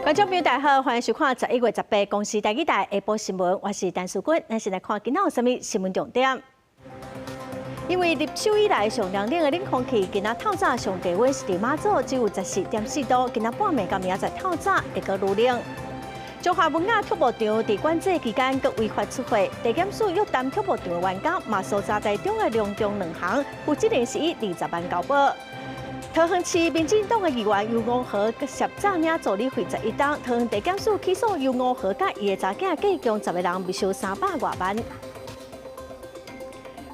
觀眾朋友大家好，歡迎收看11月18公視台語台下晡新聞，我是陳淑君。咱先來看今仔有啥物新聞重點。因為立秋以來上涼冷的冷空氣，今仔透早上低溫是佇馬祖只有14.4度，今仔半暝佮明仔載透早會閣愈冷。中華文雅畜牧場佇管制期間閣違法出貨，地檢署約談畜牧場的員工，嘛搜查台中的龍中兩行，負責人是以20萬交保。桃園市民進黨的議員游梧和涉詐領助理費11冬，桃園地檢署起訴游梧和佮伊的查囝計共10個人，沒收300外萬。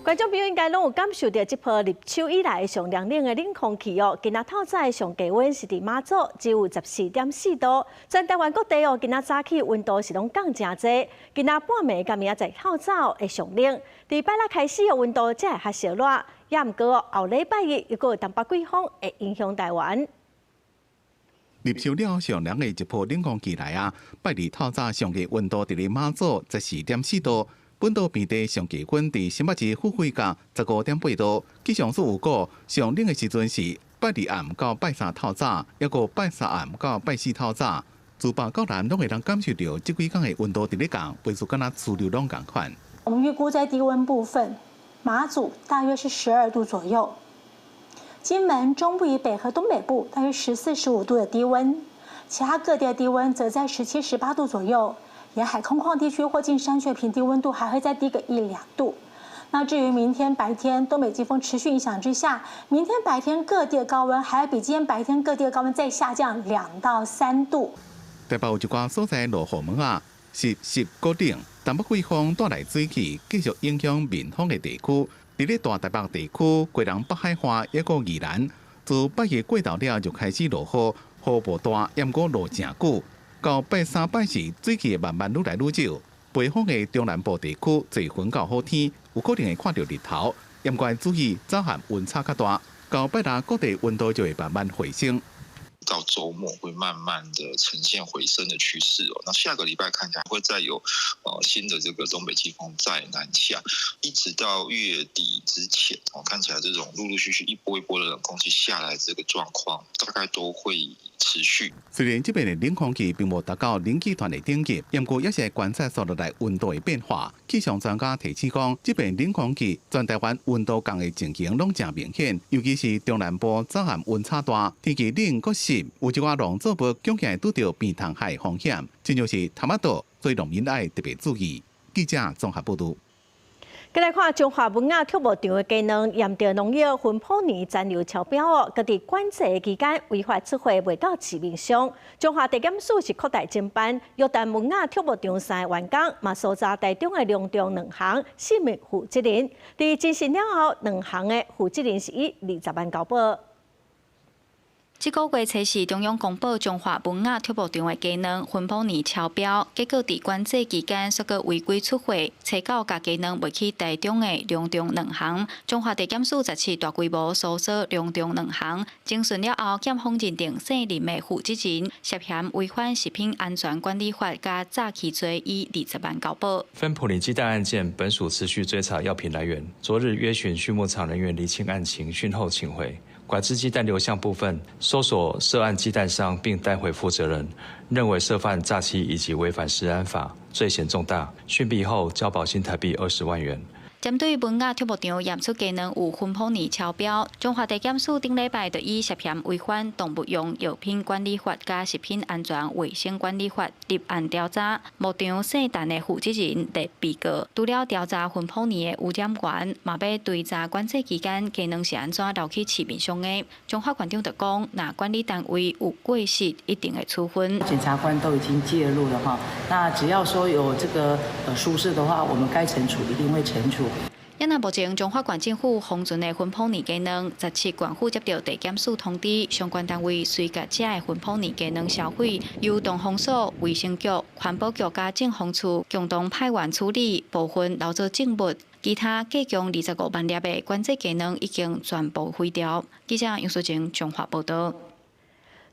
觀眾朋友應該攏有感受著這波立秋以來上涼冷的冷空氣哦。今仔透早的上低溫是佇馬祖，只有14.4度。全台灣各地哦，今仔早起溫度是攏降誠濟。今仔半暝佮明仔載透早會上冷，佇拜六開始的溫度才會較燒熱。也毋過後禮拜一又閣有東北季風會影響台灣。立秋了上涼的一波冷空氣來啊！拜二透早上低溫度佇咧馬祖14.4度。本島平地上低溫佇新北市富貴角15.8度。氣象署預估上冷的時陣是拜二暗到拜三透早，抑閣拜三暗到拜四透早。自北到南攏會當感受著這幾工的溫度佇咧降，袂輸敢若初六攏仝款。我們預估在低溫部分，馬祖大約是12度左右，金門中部以北和東北部大約14、15度的低溫，其他各地的低溫則在17、18度左右。沿海空曠地區或近山區平地溫度還會再低個一兩度。那至於明天白天，東北季風持續影響之下，明天白天各地的高溫還會比今天白天各地的高溫再下降2到3度。台北有一寡所在落雨毛仔，濕濕閣冷，東北季風帶來水汽，繼續影響民風的地區。佇咧大台北地區、基隆北海岸抑閣宜蘭，自拜日過晝了就開始落雨，雨無大，毋過落誠久。到拜三、拜四，水汽會慢慢愈來愈少。北方的中南部地區濟雲到好天，有可能會看著日頭。毋過注意早晚溫差較大。到拜六各地溫度就會慢慢回升。到週末會慢慢的呈現回升的趨勢哦。那下個禮拜看起來會再有新的這個東北季風再南下，一直到月底之前哦，看起來這種陸陸續續一波一波的冷空氣下來這個狀況，大概都會持續。雖然這邊的冷空氣並無達到冷氣團的等級，毋過也是會觀察煞落來溫度的變化。氣象專家提醒講，這邊冷空氣全台灣溫度降的情形攏誠明顯，尤其是中南部早晚溫差大，天氣冷閣濕，有一寡農作物恐驚會拄著病蟲害風險，親像是凼仔豆，所以農民愛特別注意。記者綜合報導。閣來看中華文雅畜牧場的雞卵驗著農藥芬普尼殘留超標哦，閣佇管制的期間違法出貨賣到市面上。彰化地檢署是擴大偵辦，約談文雅畜牧場三个員工，嘛搜查台中的龍中兩行四名負責人。佇偵訊了後，兩行的負責人是以20萬交保。這個月初四，中央公布中華文雅畜牧場的雞卵芬普尼超標，結果佇管制期間煞閣違規出貨，初九共雞卵賣去台中的龍中兩行。彰化地檢署17大規模搜索龍中兩行，偵訊了後，檢方認定姓林的負責人涉嫌違反食品安全管理法佮詐欺罪，以20萬交保。芬普尼雞蛋案件，本署持續追查藥品來源，昨日約詢畜牧場人員釐清案情，訊後請回。管制雞蛋流向部分，搜索涉案雞蛋商並帶回負責人，認為涉犯詐欺以及違反食安法，罪嫌重大，訊畢後交保新台幣20萬元。針對文雅畜牧場驗出雞卵有芬普尼超標，彰化地檢署頂禮拜就以涉嫌違反動物用藥品管理法佮食品安全衛生管理法立案調查。牧場姓陳的負責人列被告，除了調查芬普尼的污染源，嘛欲追查管制期間雞卵是按怎流去市面上的。張法官長就講，若管理單位有過失，一定會處分。檢察官都已經介入了哈，那只要說有這個疏失的話，我們該懲處一定會懲處。也若目前彰化縣政府封存的芬普尼雞卵，17縣府接著地檢署通知，相關單位隨共遮的芬普尼雞卵銷毀，由動防所、衛生局、環保局佮政防處共同派員處理，部分留做證物，其他計共25萬粒的管制雞卵已經全部毀掉。記者楊淑靜彰化報道。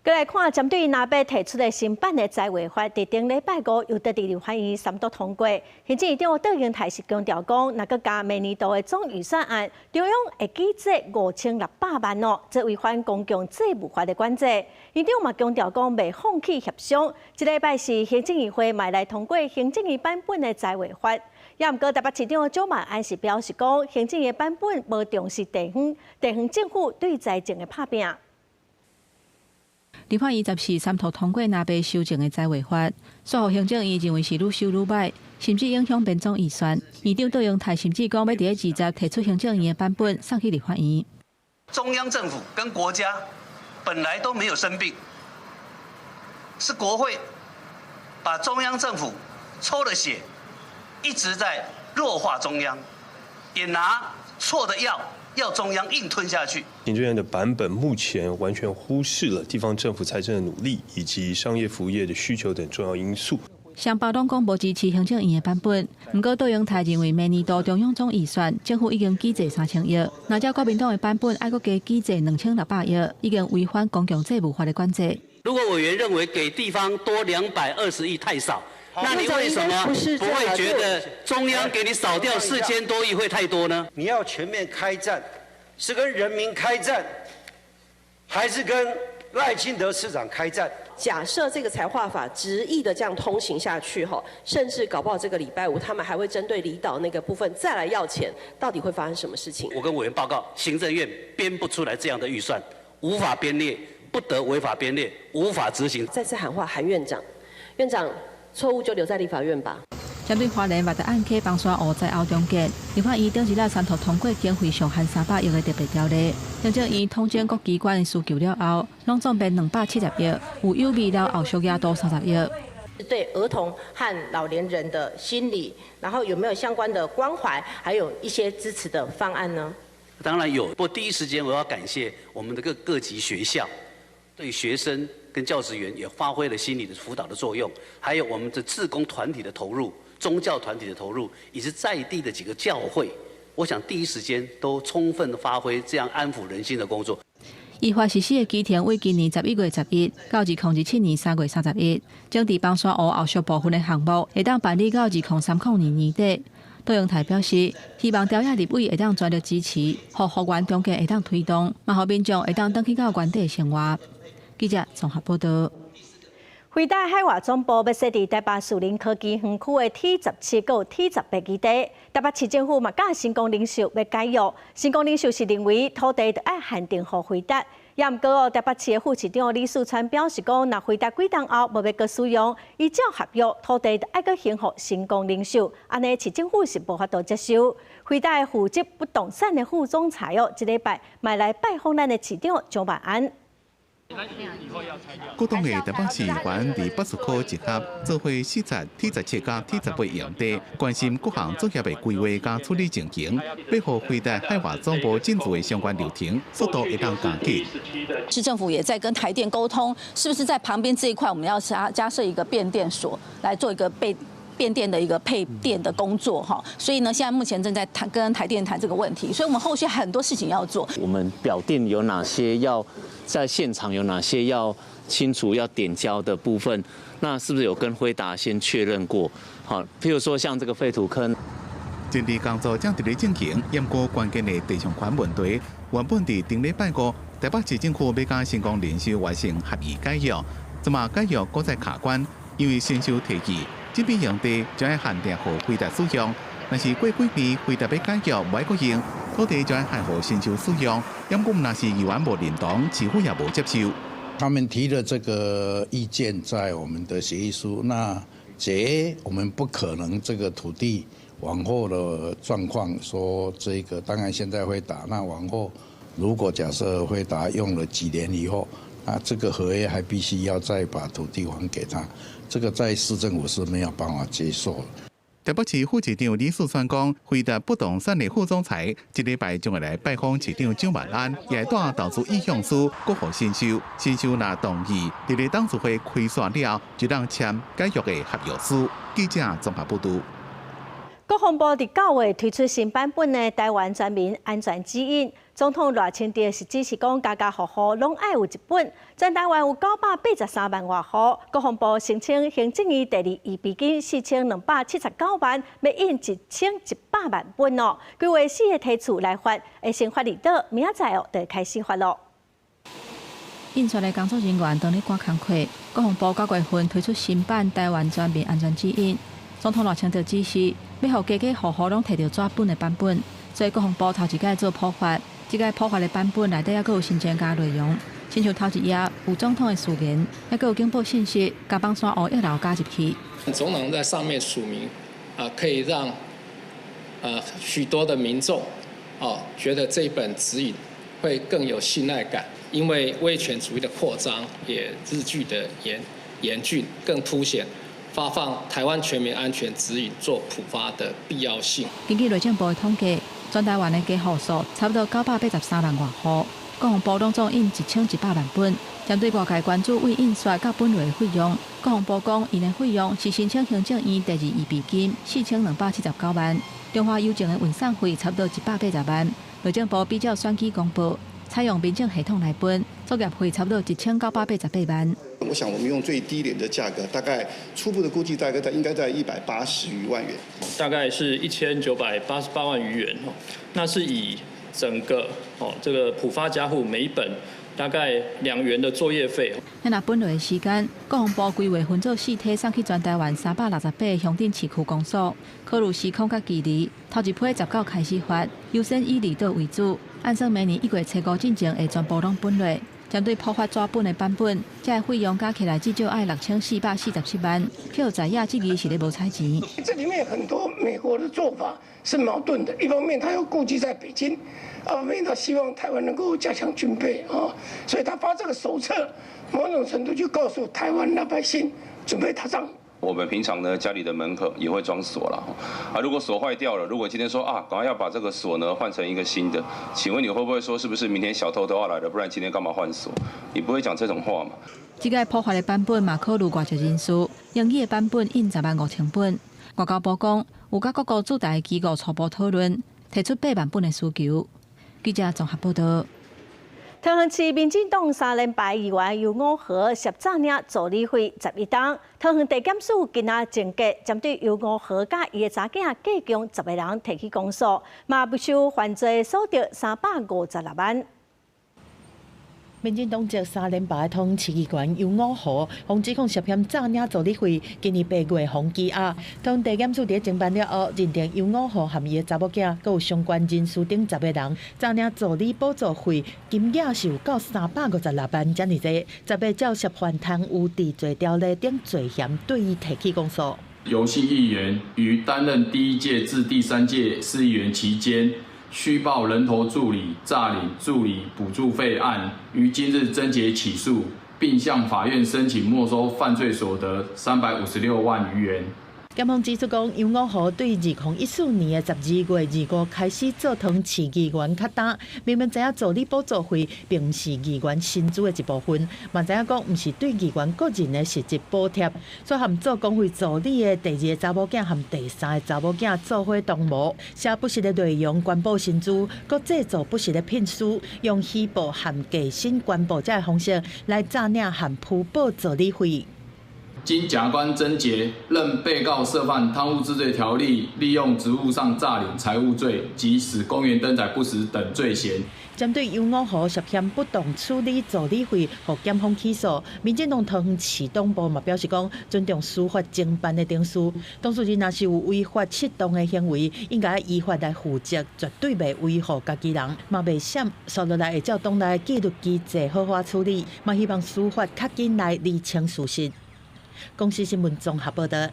閣來看，針對藍白提出的新版的財劃法，佇頂禮拜五又得佇立法院三讀通過。行政院長卓榮泰是強調講，若閣加明年度的總預算案，中央會舉債5600萬哦，這違反公共債務法的管制。院長嘛強調講，袂放棄協商。這禮拜四行政院會嘛來通過行政院版本的財劃法。也毋過台北市長蔣萬安是表示講，行政院版本無重視地方地方政府對財政的拍拚。立法院14三讀通過藍白修正的財劃法，煞予行政院認為是愈修愈䆀，甚至影響編總預算。院長卓榮泰甚至講，欲佇咧20提出行政院的版本送去立法院。中央政府跟國家本來都沒有生病，是國會把中央政府抽了血，一直在弱化中央，也拿錯的藥。要中央硬吞下去。行政院的版本目前完全忽視了地方政府財政的努力以及商業服務業的需求等重要因素。雙方攏講無支持行政院的版本，毋過卓榮泰認為明年度中央總預算政府已經舉債3000億，若照國民黨的版本愛閣加舉債2600億，已經違反公共債務法的管制。如果委員認為給地方多220億太少，那你為什麼不會覺得中央給你少掉4000多億會太多呢？你要全面開戰，是跟人民開戰，還是跟賴清德市長開戰？假設這個財劃法執意的這樣通行下去，甚至搞不好這個禮拜五他們還會針對離島那個部分再來要錢，到底會發生什麼事情？我跟委員報告，行政院編不出來這樣的預算，無法編列，不得違法編列，無法執行。再次喊話韓院長，院長。錯誤就留在立法院吧。針對花蓮麥特暗溪崩山湖災後重建，立法院頂一日三讀通過經費上限300億的特別條例。行政院統整各機關的需求了後，攏總編270億，有有未了後續額度30億。對兒童和老年人的心理，然後有沒有相關的關懷，還有一些支持的方案呢？當然有，不過第一時間我要感謝我們的各級學校，對學生跟教職員也發揮了心理的輔導的作用，還有我們的志工團體的投入、宗教團體的投入，以及在地的幾個教會，我想第一時間都充分發揮這樣安撫人心的工作。依法實施的期程為今年11月11到2027年3月31，整治崩山湖後續部分的項目會當辦理到2030年年底。卓榮泰表示，希望朝野立委會當全力支持，予復原重建會當推動，嘛予民眾會當轉去到原底生活。記者綜合報道。輝達海外總部欲設佇台北樹林科技園區的 T17佮 T18基地，台北市政府嘛佮成功零售欲解約。成功零售是認為土地著愛限定予輝達，也毋過哦，台北市的副市長李四川表示講，若輝達幾冬後無欲閣使用，依照合約土地著愛閣還予成功零售，按呢市政府是無法度接受。輝達的負責不動產的副總裁哦，這禮拜嘛來拜訪咱的市長蔣萬安。股東的台北市議員佇北樹科集合，做伙視察 T17佮 T18用地，關心各項作業的規劃佮處理情形，欲予輝達海外總部進駐的相關流程，速度會當加緊。市政府也在跟台電溝通，是不是在旁邊這一塊我們要加設一個變電所，來做一個備變電的一個配電的工作哈。所以呢，現在目前正在談跟台電談這個問題，所以我們後續很多事情要做。我們表定有哪些要在現場有哪些要清除要點交的部分，那是不是有跟輝達先確認過？好，譬如說像這個廢土坑。整治工作正佇咧進行，毋過關鍵的地上權問題，原本佇頂禮拜五，台北市政府欲佮成功零售完成合意解約，這馬解約閣再卡關，因為新州提議，這筆用地將愛限定予輝達使用，若是過幾年輝達欲解約無愛閣用，土地將愛還予新州使用，毋過若是議員無認同，市府也無接受。他們提的這個意見在我們的協議書，那這我們不可能這個土地往後的狀況說這個，當然現在輝達，那往後如果假設輝達用了幾年以後，那這個合約還必須要再把土地還給他，這個在市政府是沒有辦法接受的。台北市副市長李四川講，輝達不動產的副總裁這禮拜將會來拜訪市長蔣萬安，也會帶投資意向書閣予新州，新州若同意，佇咧董事會開煞了，就當簽解約的合約書。記者綜合報道。國防部佇9月推出新版本的台灣全民安全指引，總統賴清德是指示講，家家戶戶攏愛有一本。全台灣有983萬外戶，國防部申請行政院第二預備金4279萬，欲印1100萬本哦。規劃四个梯次來發，會先發離島，明仔載哦就開始發囉。印刷的工作人員當咧趕工課，國防部9月份推出新版台灣全民安全指引。總統賴清德指示，欲予家家戶戶攏提著紙本的版本，所以國防部頭一擺做普發，這個普發的版本內底猶閣有新增加內容，親像頭一頁有總統的序言，猶閣有警報信息，共枋山烏一樓加入去。總統在上面署名，啊，可以讓許多的民眾，哦，覺得這本指引會更有信賴感，因為威權主義的擴張也日趨的嚴峻，更凸顯發放台灣全民安全指引做普發的必要性。根據內政部的統計，全台灣的家戶數差不多983萬外戶，國防部攏總印1100萬本。針對外界關注為印刷佮本類的費用，國防部講，𪜶的費用是申請行政院第二預備金4279萬，中華郵政的運送費差不多180萬。內政部比照選舉公報，採用民政系統來分，作業費差不多1988萬。我想我們用最低廉的價格，大概初步的估計，大概在應該在180餘萬元，大概是1988萬餘元哦。那是以整個哦這個普發家戶每本大概2元的作業費。那若分落的時間，國防部規劃分做四梯送去全台灣368個鄉鎮市區公所，考慮時空佮距離，頭一批19開始發，優先以離島為主，按算明年1月初5進前會全部攏分落。針對普發紙本的版本，這個費用加起來至少愛6447萬，予在野質疑是咧無彩錢。這裡面很多美國的做法是矛盾的，一方面他又顧忌在北京，一方面他希望台灣能夠加強軍備啊，所以他發這個手冊，某種程度就告訴台灣老百姓準備打仗。我們平常呢，家裡的門口也會裝鎖了，啊，如果鎖壞掉了，如果今天說啊，趕快要把這個鎖呢換成一個新的，請問你會不會說，是不是明天小偷都要來了，不然今天幹嘛換鎖？你不會講這種話嘛？這個普發的版本嘛，考慮外籍人士，英語的版本印10萬5千本。外交部講，有佮各國駐台機構初步討論，提出8萬本的需求。記者綜合報道。桃園市民進黨三連敗議員游吾和涉詐領助理費11冬，桃園地檢署今仔偵結，針對游吾和佮伊的查囝計共10個人提起公訴，嘛沒收犯罪所得356萬。民進黨籍三連敗桃園市議員游吾和，予指控涉嫌詐領助理費，今年8月予羈押。桃園地檢署佇偵辦了後，認定游吾和和伊的查某囝，閣有相關人士等10個人詐領助理補助費，金額是有夠356萬遮爾濟。10個照涉犯貪污治罪條例等罪嫌，對伊提起公訴。游姓議員於擔任第一屆至第三屆市議員期間，虛報人頭助理詐領助理補助費案，於今日偵結起訴，並向法院申請沒收犯罪所得356萬餘元。檢方指出講，游吾和對2014年的12月25開始做桃園市議員較今，明明知影助理補助費並毋是議員薪資的一部分，嘛知影講毋是對議員個人的實質補貼，所以和做公費助理的第二個查某囝和第三個查某囝做伙同謀，寫不實的內容，公布薪資，閣製造不實的聘書，用虛報和加薪公報這个方式來詐領和虛報助理費。經檢察官偵結，認被告涉犯貪污治罪條例，利用職務上詐領財物罪及使公員登載不實等罪嫌。針對游吾和涉嫌不當處理助理費，予檢方起訴，民進黨桃園市黨部嘛表示講，尊重司法偵辦的程序，當事人若是有違法失當的行為，應該依法來負責，絕對袂維護家己人，嘛袂閃，紲落來會照黨內紀律機制好好處理，嘛希望司法較緊來釐清事實。公視新聞綜合報道。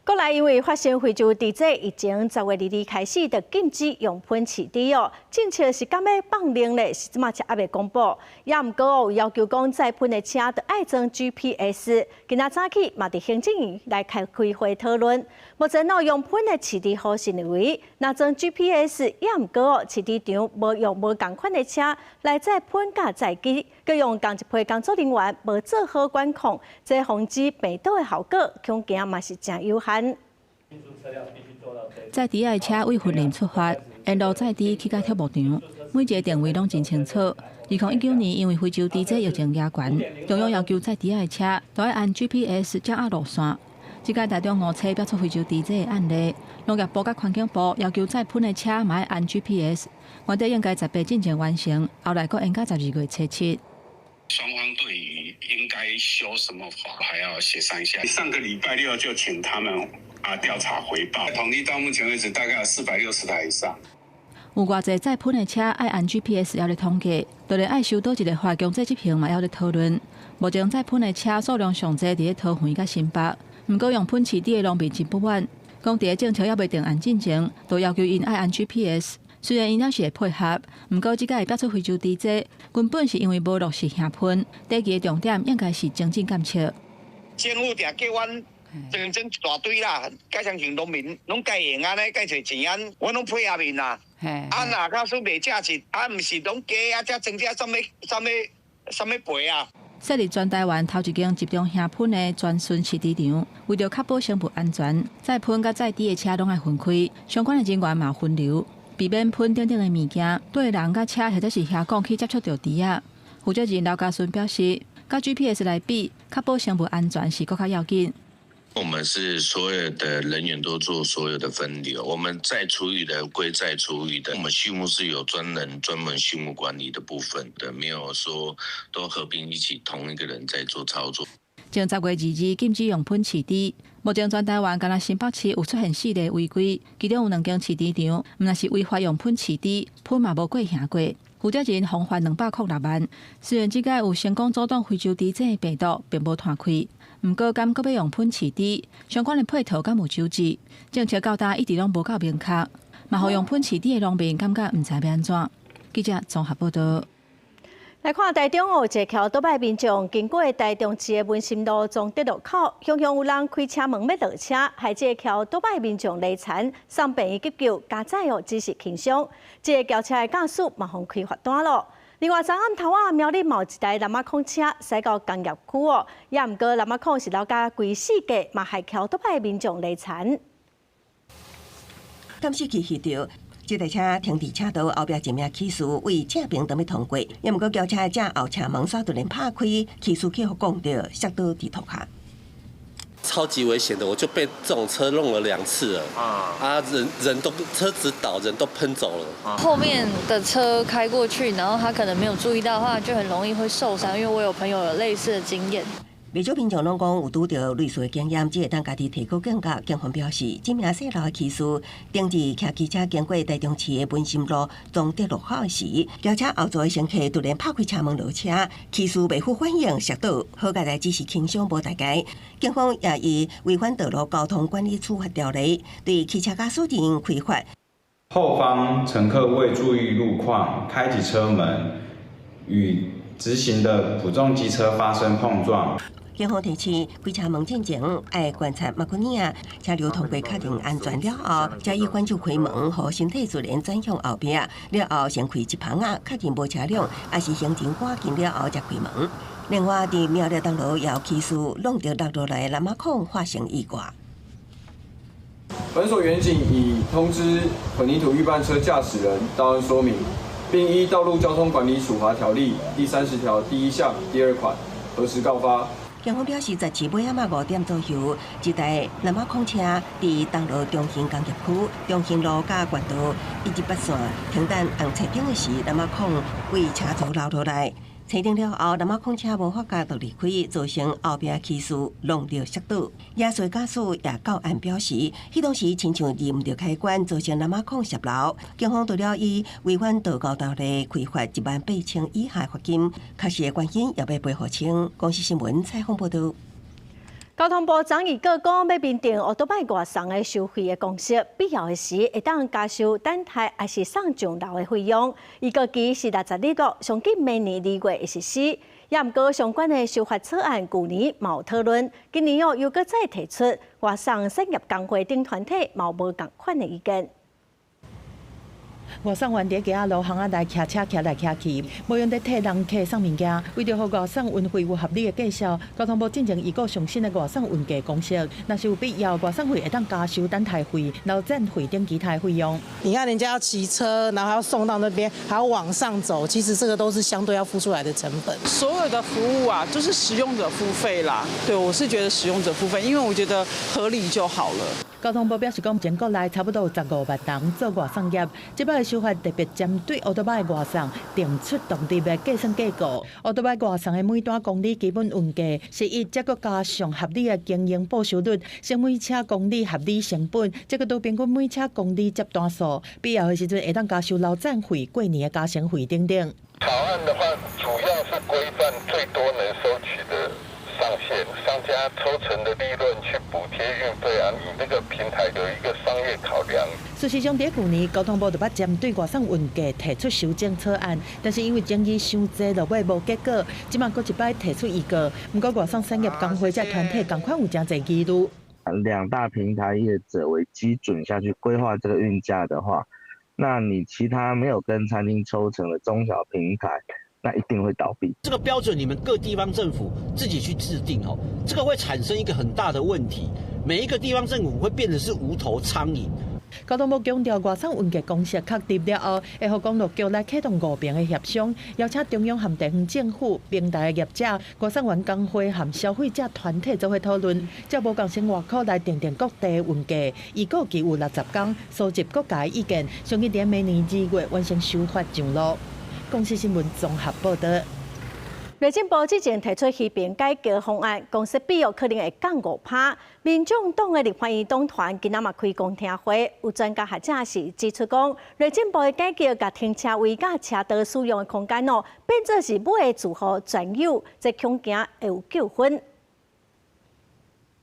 國內因為發生非洲豬瘟疫情，10月22開始就禁止用噴飼豬哦。政策是敢欲放令咧，是這馬才猶未公布。也毋過有要求講，載噴的車著愛裝 GPS。今仔早起嘛，佇行政院來開會討論。目前哦，用噴的飼豬戶是認為，若裝 GPS，也毋過哦，飼豬場無用無仝款的車來載噴佮載豬，閣用仝一批工作人員無做好管控，這防止病毒的效果恐驚嘛是誠有限。載豬仔的車對雲林出發，沿路載豬去到畜牧場，每一个定位攏真清楚。2019年因為非洲豬瘟疫情嚴懸，中央要求載豬仔的車都愛按 GPS 掌握路線。這擺台中五車爆出非洲豬瘟的案例，農業部佮環境部要求載糞的車嘛愛按 GPS，原底應該18進前完成，後來閣延到12月初7。雙方對於應該修什麼法，還要協商一下。上個禮拜六就請他們啊調查回報，統計到目前為止大概有460台以上。有偌濟載糞的車愛按 GPS 猶咧統計，就連愛修佗一个法強制執行嘛猶咧討論。目前載糞的車數量上濟佇咧桃園佮新北，毋過用糞飼豬的農民真不滿，講佇咧政策猶未定案進前，就要求𪜶愛按 GPS。雖然𪜶猶是會配合，毋過這擺會爆出非洲豬瘟，根本是因為無落實驗糞。第二个重點應該是精準監測。政府定叫阮裝整一大堆啦，改相信農民攏該用按呢，該揣錢按，阮攏配合𪜶啦。啊，若假使袂正實，啊，毋是攏假啊，才裝這啥物啥物啥物賠啊？設立全台灣頭一間集中驗糞的專巡飼豬場，為著確保生物安全，載糞佮載豬的車攏愛分開，相關的人員嘛分流，避免糞等等的物件對人佮車或者是車管去接觸著豬仔。負責人劉家順表示，佮 GPS 來比，確保生物安全是閣較要緊。我們是所有的人員都做所有的分流，我們載廚餘的歸載廚餘的，我們畜牧是有專人專門畜牧管理的部分的，沒有說都合併一起同一個人在做操作。前10月22禁止用糞飼豬，目前全台灣干焦新北市有出現四例違規，其中有兩間飼豬場，毋但是違法用糞飼豬，糞嘛無過驗過。負責人予罰206萬。雖然這擺有成功阻擋非洲豬瘟的病毒，並無傳開，毋過敢閣欲用糞飼豬，相關的配套敢有周至？政策到今一直攏無夠明確，嘛予用糞飼豬的農民感覺毋知欲按怎。記者綜合報道。來看台中有一个騎歐多擺民眾經過台中市的文心路崇德路口，雄雄有人開車門欲落車，害這个騎歐多擺民眾犁田，送病院急救，佳哉哦，只是輕傷。這个轎車的駕駛嘛，予開罰單囉。另外，昨暗頭仔苗栗嘛有一台南仔礦車駛到工業區哦，也毋過南仔礦是流共規死過，嘛害騎歐多擺民眾犁田。監視器翕著。這台車停佇車道後壁一名騎士對正爿踮咧通過，也毋過轎車的正後車門煞突然拍開，騎士去予摃著，摔倒佇塗跤。超級危險的，我就被這種車弄了兩次了。啊，人人都車子倒，人都噴走了。後面的車開過去，然後他可能沒有注意到的話，就很容易會受傷。因為我有朋友有類似的經驗。袂少民眾攏講有拄著類似的經驗，只會當家己提高警覺。警方表示，這名姓劉的騎士頂日騎機車經過台中市的文心路崇德路口時，轎車後座的乘客突然拍開車門落車，騎士袂赴反應摔倒，好佳哉只是輕傷無大礙。警方也以違反道路交通管理處罰條例，對汽車駕駛人開罰。後方乘客未注意路況，開啟車門，與直行的普重機車發生碰撞。警方提醒，開車門進前愛觀察目鏡仔，車流通過確認安全了後，才以反手開門，予身體自然轉向後壁，了後先開一旁仔，確認無車輛，抑是行人趕近了後才開門。另外，佇苗栗東路也有騎士弄著落落來藍仔孔發生意外。本所員警已通知混凝土預拌車駕駛人到案說明，並依《道路交通管理處罰條例》第30條第一項第二款核實告發。警方表示，17尾仔仔5點左右，一台藍仔礦車佇東路中興工業區中興路佮縣道118線停等紅綠燈的時，藍仔礦對車座流落來。車頂了後，藍仔礦車無法獨立開，造成後壁騎士弄著摔倒。亞瑞駕駛也到案表示，彼當時親像按毋著開關，造成藍仔礦涉流。警方除了以違反道交條例開罰18,000以下罰金，確實的關係也欲賠予清。公視新聞採訪報導。交通部昨預告講，欲面定歐多擺外送的收費的公式，必要的時會當加收等待抑是送上樓的費用。預告期是60日咯，上緊明年2月會實施。也毋過相關的修法草案，舊年嘛有討論，今年哦又閣再提出，外送產業工會等團體嘛有無仝款的意見。外送員佇街仔路巷仔內騎車騎來騎去，無閒咧替人客送物件。為著予外送運費有合理的計數，交通部進前預告上新的外送運價公式，若是有必要，外送費會當加收等待費、流轉費等其他費用。你看人家要騎車，然後還要送到那邊，還要往上走，其實這個都是相對要付出來的成本。所有的服務啊，就是使用者付費啦。對，我是覺得使用者付費，因為我覺得合理就好了。交通部表示講，全國內差不多有15萬人做外送業，這擺的修法特別針對歐多擺外送定出獨立的計算結構。歐多擺外送的每單公里基本運價是以這閣加上合理的經營報酬率，省每車公里合理成本，這閣拄平均每車公里接單數，必要的時陣會當加收流轉費、過年的加成費等等。草案的話，主要是規範最多能收取的上限，商家抽成的利潤去補貼運費啊，你那個平台有一個商業考量。事實上，佇舊年交通部就捌針對外送運價提出修正草案，但是因為爭議傷濟，落尾無結果。這擺閣一擺提出預告，毋過外送產業工會這團體仝款有誠濟疑慮。兩大平台業者為基準下去規劃這個運價的話，那你其他沒有跟餐廳抽成的中小平台，那一定會倒閉。這個標準你們各地方政府自己去制定哦，這個會產生一個很大的問題，每一個地方政府會變成是無頭蒼蠅。交通部強調，外送運價公式確立了後，會予公路局來啟動五邊的協商，邀請中央和地方政府、平台的業者、外送員工會和消費者團體做伙討論，照無仝生活箍來訂定各地運價。預估計有60工，收集各界意見，上緊佇明年2月完成修法上路。公視新聞綜合報導。內政部之前提出漁平改革方案，公設比可能會降5%。民眾黨的立法院黨團今仔嘛開公聽會，有專家學者是指出講，內政部的改革，共停車位佮車道使用的空間哦，變做是每个住戶專有，這恐驚會有糾紛。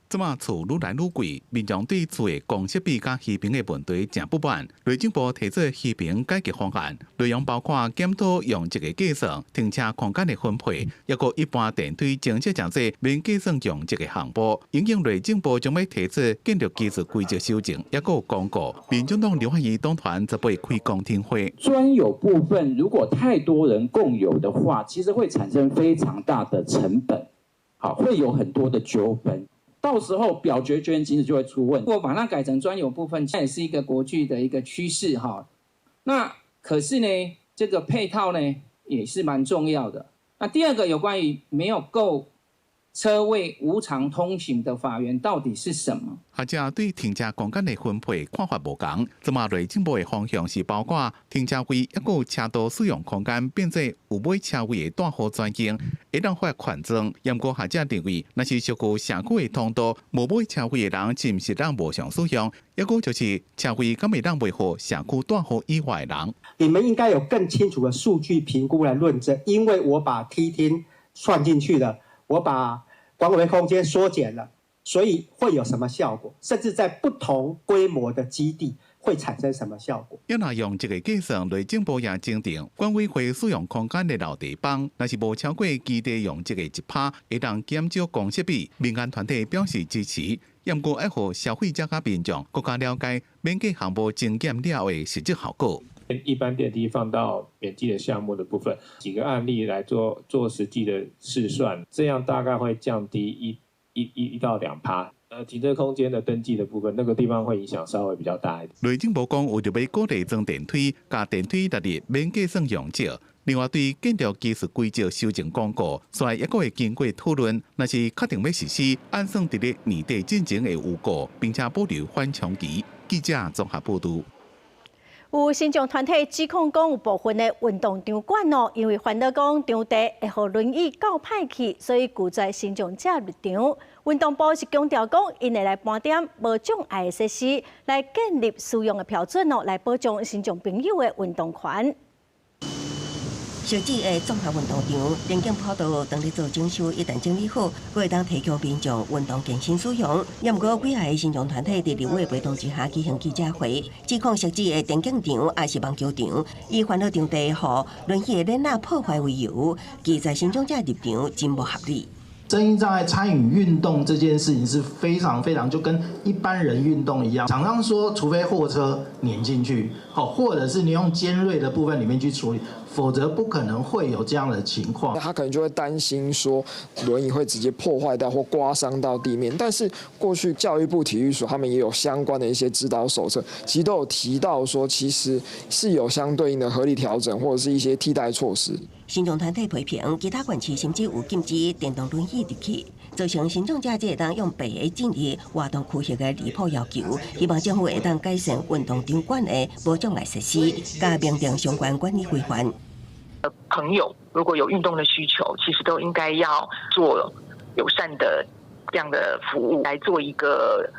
這馬厝愈來愈貴，民眾對厝的公設比佮漁平的問題誠不滿。內政部提出漁平改革方案，內容包括檢討容積的計算、停車空間的分配，抑閣一般電梯增設誠濟免計算容積的項目。因應內政部將欲提出建築技術規則修正，抑閣公告。民眾黨立法院黨團十八開公聽會。專有部分如果太多人共有的話，其實會產生非常大的成本，好，會有很多的糾紛。到時候表決權其實就會出問題。如果把它改成專有部分，這也是一個國際的一個趨勢哈。那可是呢，這個配套呢也是蠻重要的。那第二個有關於沒有夠車位無償通行的法源到底是什麼？學者對停車空間的分配看法無仝。這馬內政部的方向是包括停車位，抑閣車道使用空間變做有買車位的大戶專用，會當發權狀。毋過學者認為，若是屬於社區的通道，無買車位的人是毋是當無償使用？抑閣就是車位敢會當賣予社區大戶以外的人？你們應該有更清楚的數據評估來論證，因為我把梯廳算進去了。我把管委會空間縮減了，所以會有什麼效果？甚至在不同規模的基地會產生什麼效果？要若用這個計算，內政部也增訂管委會使用空間的老地方，若是無超過基地容積的1%，會當減少公設比。民間團體表示支持，毋過愛予消費者佮民眾閣較了解免計項目增減了後的實質效果。一般電梯放到免計的項目的部分，幾個案例來做實際的試算，這樣大概會降低1到2%。停車空間的登記的部分，那個地方會影響稍微比較大一點。內政部講，為著欲鼓勵裝電梯，共電梯納入免計算容積。另外，對建築技術規則修正公告，煞來抑閣會經過討論，若是確定欲實施，按算佇咧年底進前會有告，並且保留緩衝期。記者綜合報導。有身障團體指控講，有部分的運動場館哦，因為煩惱講場地會予輪椅攪歹去，所以拒絕身障者入場。運動部是強調講，𪜶會來盤點無障礙設施，來建立使用的標準哦，來保障身障朋友的運動權。設置的綜合運動場，田徑跑道當咧做整修，一旦整理好，閣會當提供民眾運動健身使用。也毋過幾个身障團體佇立委陪同之下舉行記者會，指控設置的田徑場抑是網球場，以煩惱場地予輪椅的輪仔破壞為由，拒絕身障者入場，真無合理。身心障礙參與運動這件事情是非常非常就跟一般人運動一樣。廠商說，除非貨車碾進去，好，或者是你用尖銳的部分裡面去處理，否則不可能會有這樣的情況。他可能就會擔心說輪椅會直接破壞到或刮傷到地面。但是過去教育部體育署他們也有相關的一些指導手冊，其實都有提到說，其實是有相對應的合理調整或者是一些替代措施。身障團體批評，其他縣市甚至有禁止電動輪椅入去，造成身障者會當用爬的進入活動區域的離譜要求。希望政府會當改善運動場館的無障礙設施，佮明定相關管理規範。朋友如果有運動的需求，其實都應該要做友善的這樣的服務，來做一個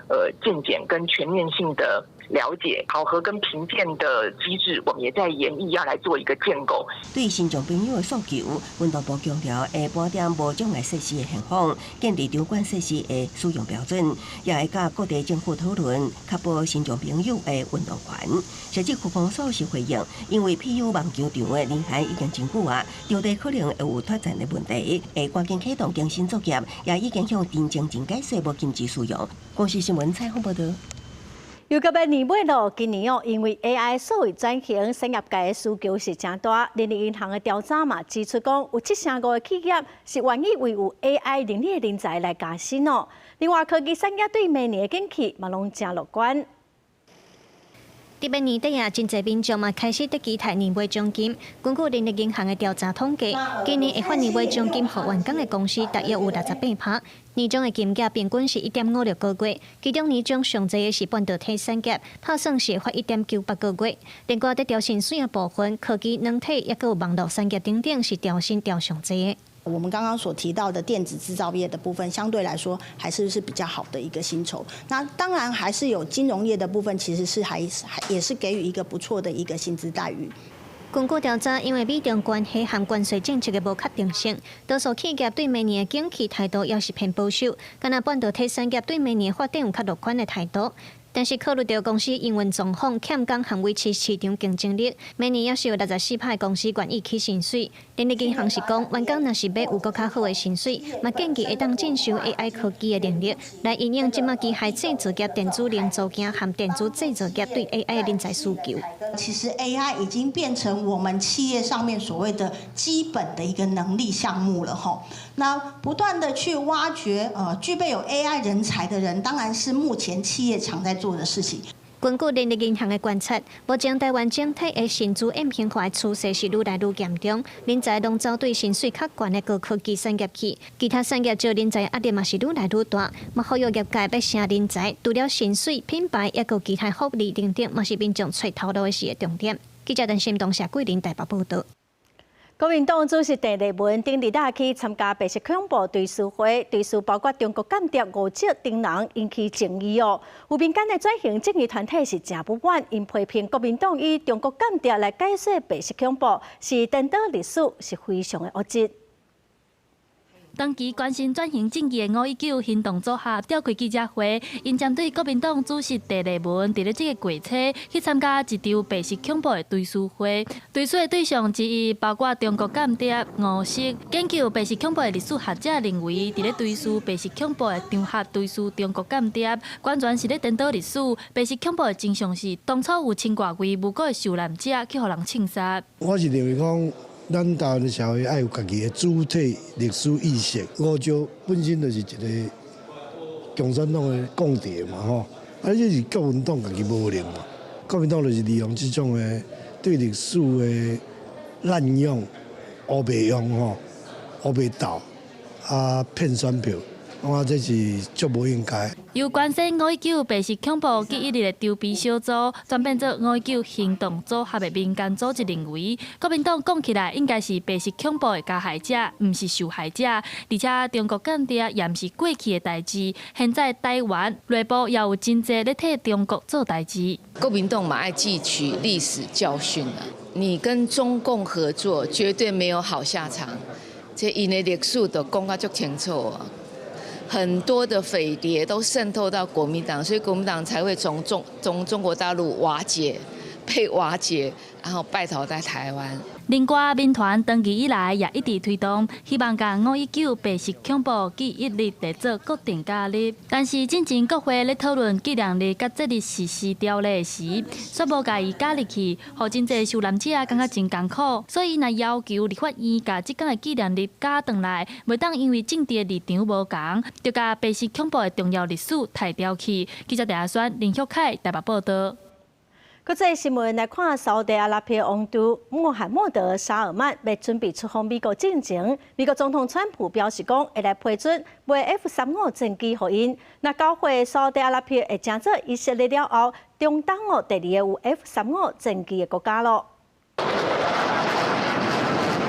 健檢跟全面性的了解、考核跟評鑑的機制，我們也在研議要來做一個建構。對身障朋友的訴求，運動部強調會盤點無障礙設施的現況，建立場館設施的使用標準，也會佮各地政府討論，確保身障朋友的運動權。實際區公所是回應，因為 PU 網球場的年限已經真久啊，場地可能會有脫層的問題，會趕緊啟動更新作業，也已經向田前進解說無禁止使用。公視新聞採訪報導。又到欲年尾咯，今年哦，因為 AI 數位轉型，產業界的需求是誠大。人力銀行的調查嘛指出講，有75%的企業是願意為有 AI 能力的人才來加薪哦。另外，科技產業對明年的景氣嘛攏誠樂觀。佇欲年底啊，真濟民眾嘛開始佇期待年尾獎金。根據人力銀行的調查統計，今年會發年尾獎金予員工的公司大約有68%。年終的金額平均是1.56個月，其中年終上濟的是半導體產業，拍算是發1.98個月。另外，佇調薪水的部分，科技、軟體抑閣有網路產業等等是調薪調上濟的。我們剛剛所提到的電子製造業的部分，相對來說還是比較好的一個薪酬。那當然還是有金融業的部分，其實是還也是給予一個不錯的一個薪資待遇。根據調查，因為美中關係和關稅政策的無確定性，多數企業對明年的景氣態度猶是偏保守。敢若半導體產業對明年發展有較樂觀的態度。但是考慮著公司營運狀況欠工和維持市場競爭力，明年猶是有64%的公司願意起薪水。人力銀行是講，員工若是欲有閣較好的薪水，嘛建議會當進修 AI 科技的能力，來因應這馬機械製造業、電子零組件和電子製造業對 AI 的人才需求。其實 AI 已經變成我們企業上面所謂的基本的一個能力項目了吼。那不斷的去挖掘具備有 AI 人才的人，當然是目前企業常在做的事情。根據人力銀行的觀察，目前台灣整體的薪資扁平化趨勢是愈來愈嚴重，人才攏走對薪水較懸的高科技產業去，其他產業招人才壓力嘛是愈來愈大。嘛，呼籲業界欲請人才，除了薪水、品牌，抑閣其他福利等等，嘛是民眾揣頭路的時的重點。記者陳新東、謝桂林台北報導。國民黨主席鄭麗文頂日仔去參加白色恐怖追思會，追思包括中國間諜吳石等人引起爭議哦。有民間的轉型正義團體是誠不滿，𪜶批評國民黨以中國間諜來解釋白色恐怖，是顛倒歷史，是非常的惡質。長期關心轉型正義的519行動組合召開記者會，𪜶針對國民黨主席鄭麗文佇咧這个月初去參加一場白色恐怖的追思會，追思的對象之一包括中國間諜吳石。研究白色恐怖的歷史學者認為，佇咧追思白色恐怖的場合追思中國間諜，完全是咧顛倒歷史。白色恐怖的真相是，當初有千外位無辜的受難者去予人槍殺。我是認為講，咱台灣的社會愛有家己的主體歷史意識。吳石本身就是一个共產黨的共諜嘛，吼，啊，這是國民黨家己無能嘛。國民黨就是利用這種的對歷史的濫用、烏白用吼、烏白鬥啊，騙選票。我這是足無應該。由關心519白色恐怖記憶日的籌備小組轉變做519行動組合的民間組織認為，國民黨講起來應該是白色恐怖的加害者，毋是受害者。而且中國間諜也毋是過去的代誌，現在台灣內部也有真濟咧替中國做代誌。國民黨嘛愛汲取歷史教訓啊！你跟中共合作，絕對沒有好下場。這𪜶的歷史都講甲足清楚啊！很多的匪諜都滲透到國民黨，所以國民黨才會從中國大陸瓦解，被瓦解，然後敗逃在台灣。另外，民團長期以來也一直推動，希望共5.19白色恐怖紀憶日列做國定假日。但是，進前國會咧討論紀念日佮節日實施條例時，煞無共伊加入去，予真濟受難者感覺真艱苦。所以，若要求立法院共這工的紀念日加轉來，袂當因為政治的立場無仝，就共白色恐怖的重要歷史刣掉去。記者鄭阿宣、林旭凱台北報導。國際新聞來看，沙烏地阿拉伯王儲穆罕默德·沙爾曼欲準備出訪美國進前，美國總統川普表示講會來批准賣 F-35戰機予𪜶。若交貨，沙烏地阿拉伯會成做以色列了後，中東哦第二个有 F-35戰機的國家囉。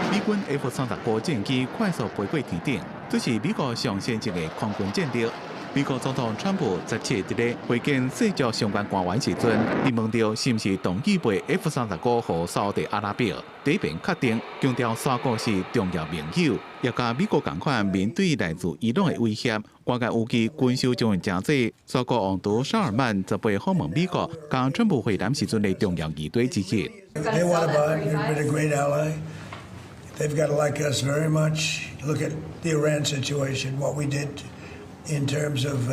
美軍 F-35戰機快速飛過天頂，這是美國上先進的空軍戰力。美國總統川普17佇咧會見世界相關官員時陣，被問著是毋是同意賣 F-35予沙特阿拉伯，第一遍確定，強調沙國是重要盟友，也佮美國仝款面對來自伊朗的威脅，外界預計軍售將會誠濟。沙國王儲沙爾曼十八訪問美國，佮川普會談時陣的重要議題之一。 They want to buy. They've been a great ally. They've got to like us very much. Look at the Iran situation, what we did in terms of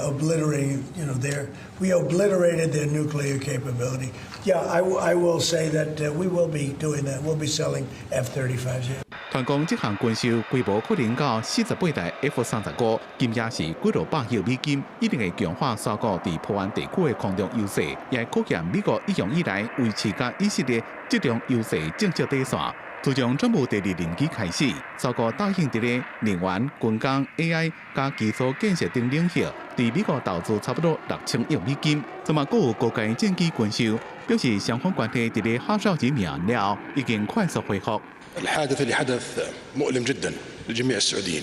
obliterating, you know, their, we obliterated their nuclear capability. Yeah, I will say that we will be doing that. We'll be selling F-35s. 傳講這項軍售規模可能到48台 F-35，金額是幾落百億美金，一定會強化沙國佇波灣地區的空中優勢，也會考驗美國一向以來維持佮以色列這種優勢政策底線。自從川普第二任期開始，沙國答應佇咧能源、軍工、AI 佮基礎建設等領域，對美國投資差不多6000億美金。這嘛閣有高階戰機軍售，表示雙方關係佇咧哈紹吉命案了後，已經快速恢復。 الحادث اللي حدث مؤلم جدا لجميع السعوديين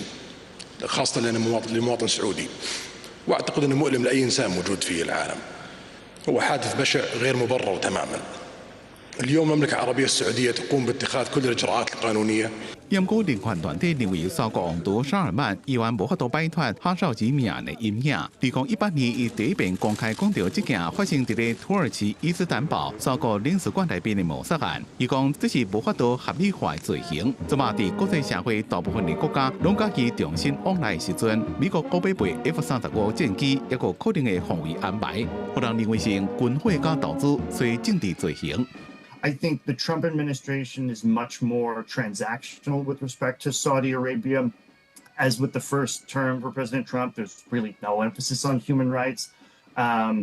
خاصة لأنه مواطن لمواطن سعودي وأعتقد أنه مؤلم لأي إنسان موجود في العالم. هو حادث بشع غير مبرر تماما. اليوم المملكة العربية السعودية تقوم باتخاذ كل الإجراءات القانونية. 毋過人權團體認為，沙國王儲沙爾曼猶原無法度擺脫哈紹吉命案的陰影。2018年，伊第一遍公開講著這件發生佇咧土耳其伊斯坦堡沙國領事館內面的謀殺案。伊講這是無法度合理化的罪行。這馬佇國際社會大部分的國家攏佮伊重新往來的時陣，美國閣欲賣 F-35戰機，抑閣可能的防衛安排，予人認為是軍火佮投資，屬政治罪行。 I think the Trump administration is much more transactional with respect to Saudi Arabia. As with the first term for President Trump, there's really no emphasis on human rights.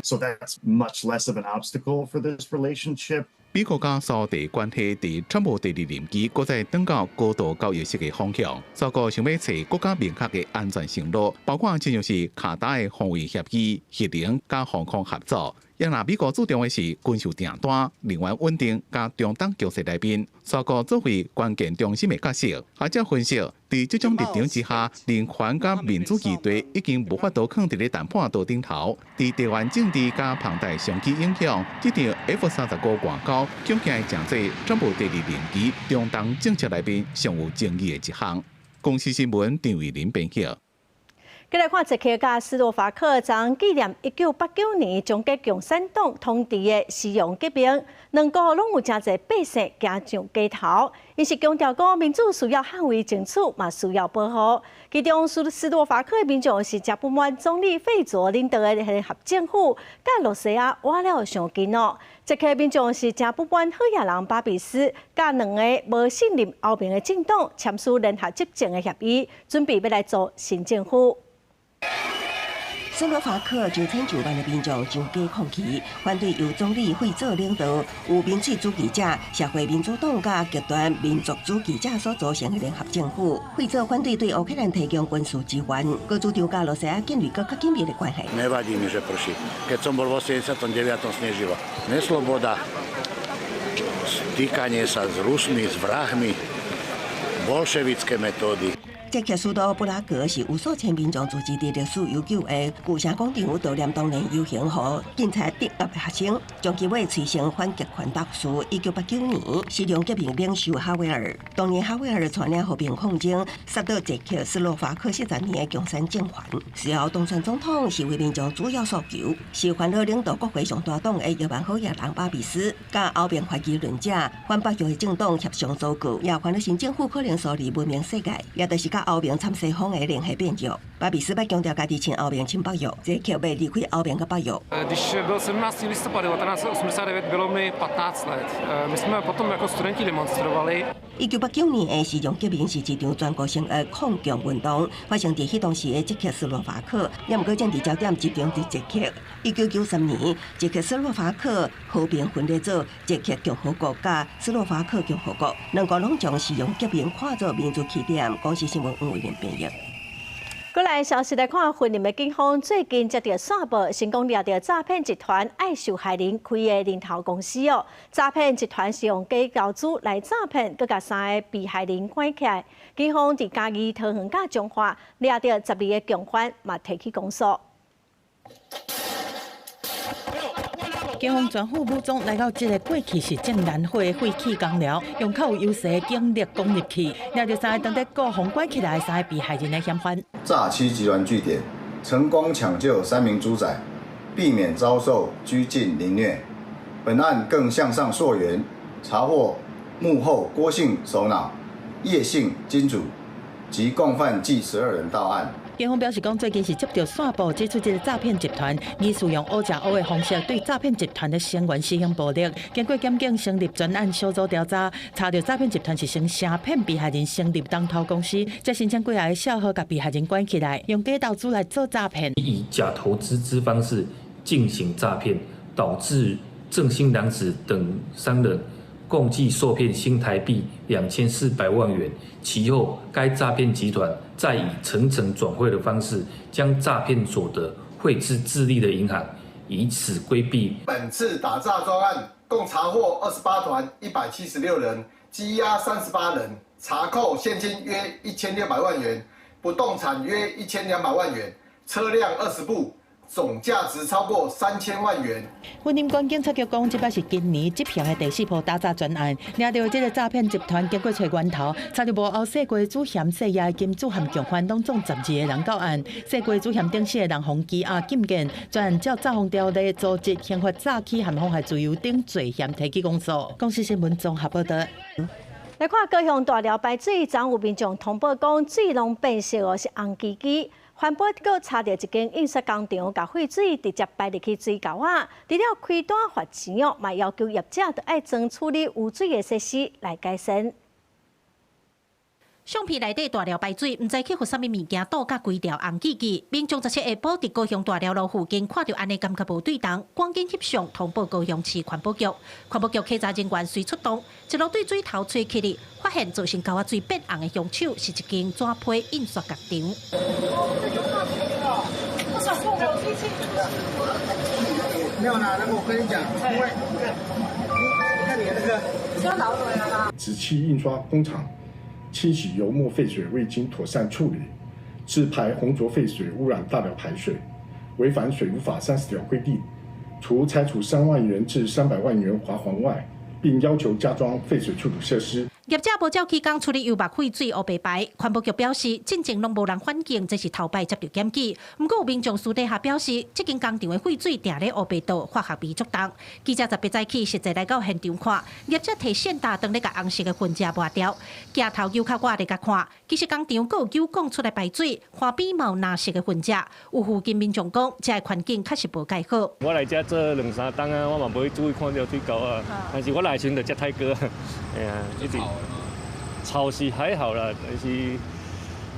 So that's much less of an obstacle for this relationship. 美國佮沙地關係佇川普第二任期，閣再轉到高度交易式的方向。沙國想欲揣閣較明確的安全承諾，包括親像是卡達的防衛協議、核能佮防空合作。也若美國注重的是軍售訂單、能源穩定佮中東局勢內面，沙國作為關鍵中心的角色。學者分析，佇這種立場之下，人權佮民主議題已經無法度囥佇咧談判桌頂頭。佇地緣政治佮龐大商機影響，這場 F-35外交恐驚會成做川普第二任期中東政策內面上有爭議的一項。公視新聞張偉林編輯。繼來看捷克佮斯洛伐克昨紀念1989年終結共產黨統治的西洋革命，兩國攏有誠濟百姓行上街頭，𪜶是強調講民主需要捍衛爭取，嘛需要保護。其中斯洛伐克的民眾是誠不滿總理費佐領導的聯合政府，佮羅西亞倚了傷近哦。捷克民眾是誠不滿好野人巴比斯，佮兩个無信任歐盟的政黨簽署聯合執政的協議，準備欲來組新政府。斯洛伐克上千上萬的民眾上街抗議，反對由總理費佐領導、有民粹主義者、社會民主黨佮極端民族主義者所組成的聯合政府。費佐反對對烏克蘭提供軍事支援，閣主張佮羅西亞建立閣較緊密的關係。 Nevadí mi, že prší. Keď som bol v 89. snežilo. Nesloboda, stýkanie sa s Rusmi, s vrahmi, bolševické metódy. 捷克首都布拉格是有數千民眾聚集佇歷史悠久的舊城廣場，悼念當年遊行予警察鎮壓的學生，將其尾催生反極權鬥士。1989年，時榮革命領袖哈維爾，當年哈維爾帶領和平抗爭，殺倒捷克斯洛伐克40年的共產政權。隨後當選總統是為民眾主要訴求，是煩惱領導國會上大黨的約萬好野人巴比斯，佮歐盟懷疑論者反北約的政黨協商組閣，也煩惱新政府可能疏離文明世界，也就是佮歐盟參西方的聯繫變弱。巴比斯捌強調家己親歐盟親北約，捷克欲離開歐盟佮北約。 Když byl 17. listopad 1989, bylo mi 15 let. My jsme potom jako studenti demonstrovali. 1989年的時榮革命是一場全國性的抗共運動，發生佇彼當時的捷克斯洛伐克，也毋過政治焦點集中佇捷克。1993年，捷克斯洛伐克和平分裂做捷克共和國佮斯洛伐克共和國，兩國攏將時榮革命看作民族起點。公視新聞黃偉玲編譯。過來消息來看，雲林的警方最近接著線報，成功掠著詐騙集團愛受害人開的人頭公司哦。詐騙集團是用假投資來詐騙，閣共三個被害人關起來。警方佇嘉義、桃園佮彰化掠著12个共犯，嘛提起公訴。警方全副武裝來到這个過去是種蘭花的廢棄工寮，用較有優勢的警力攻入去，掠著三个當咧國防關起來的三个被害人的嫌犯。詐欺集團據點成功搶救3名豬仔，避免遭受拘禁凌虐。本案更向上溯源，查獲幕後郭姓首腦、葉姓金主及共犯計12人到案。警方表示，講最近是接著線報指出這个詐騙集團，疑似用烏食烏的方式對詐騙集團的成員施行暴力。經過檢警成立專案小組調查，查著詐騙集團是先詐騙被害人成立人頭公司，再申請幾个帳號共被害人關起來，用假投資來做詐騙。以假投資之方式進行詐騙，導致鄭姓男子等三人共計受騙新台幣2400萬元。其後，該詐騙集團再以層層轉匯的方式，將詐騙所得匯至智利的銀行，以此規避。本次打詐專案共查獲28團176人，羈押38人，查扣現金約1600萬元，不動產約1200萬元，車輛20部。總價值超過3000萬元。雲林縣警察局講，這擺是今年執行的第四波打詐專案，掠著這个詐騙集團經過揣源頭，查著幕後細過主嫌細葉金主和共犯，攏總12个人到案。細過主嫌等四个人予羈押禁見，專案照詐謊條例組織刑法詐欺和妨害自由等罪嫌提起公訴。公視新聞綜合報導。來看高雄大寮排水，昨有民眾通報講，水攏變色哦，是紅吱吱。環保局查著一間印刷工廠，共廢水直接排入去水溝仔，除了開單罰錢哦，嘛要求業者著愛裝處理污水的設施來改善。相片內底大寮排水，毋知去予啥物物件倒甲規條紅吱吱。民眾17下晡佇高雄大寮路附近看著按呢，感覺無對頭，趕緊翕相通報高雄市環保局。環保局稽查人員隨出動，一路對水頭揣起來，發現造成溝仔水變紅的兇手是一間紙皮印刷工廠。沒有啦，那個我跟你講，因為你看你那個。紙器印刷工廠清洗油墨廢水未經妥善處理，自排紅濁廢水污染大寮排水，違反水污法30條規定，除拆除3萬元至300萬元罰鍰外，並要求加裝廢水處理設施。業者無照起工處理油墨廢水烏白排，環保局表示，進前攏無人反映，這是頭擺接著檢舉。毋過有民眾私底下表示，這間工廠的廢水定咧烏白倒，化學味足重。記者18早起實際來到現場看，業者提線鉈當咧共紅色的痕跡抹掉，鏡頭扭較倚來共看，其實工廠閣有九管出來排水，岸邊嘛有藍色的痕跡。有附近民眾講，這个環境確實無蓋好。我來遮做兩三冬啊，我嘛無去注意看著水溝啊，但是我來時陣就遮太高，哎呀，一直。臭是還好啦，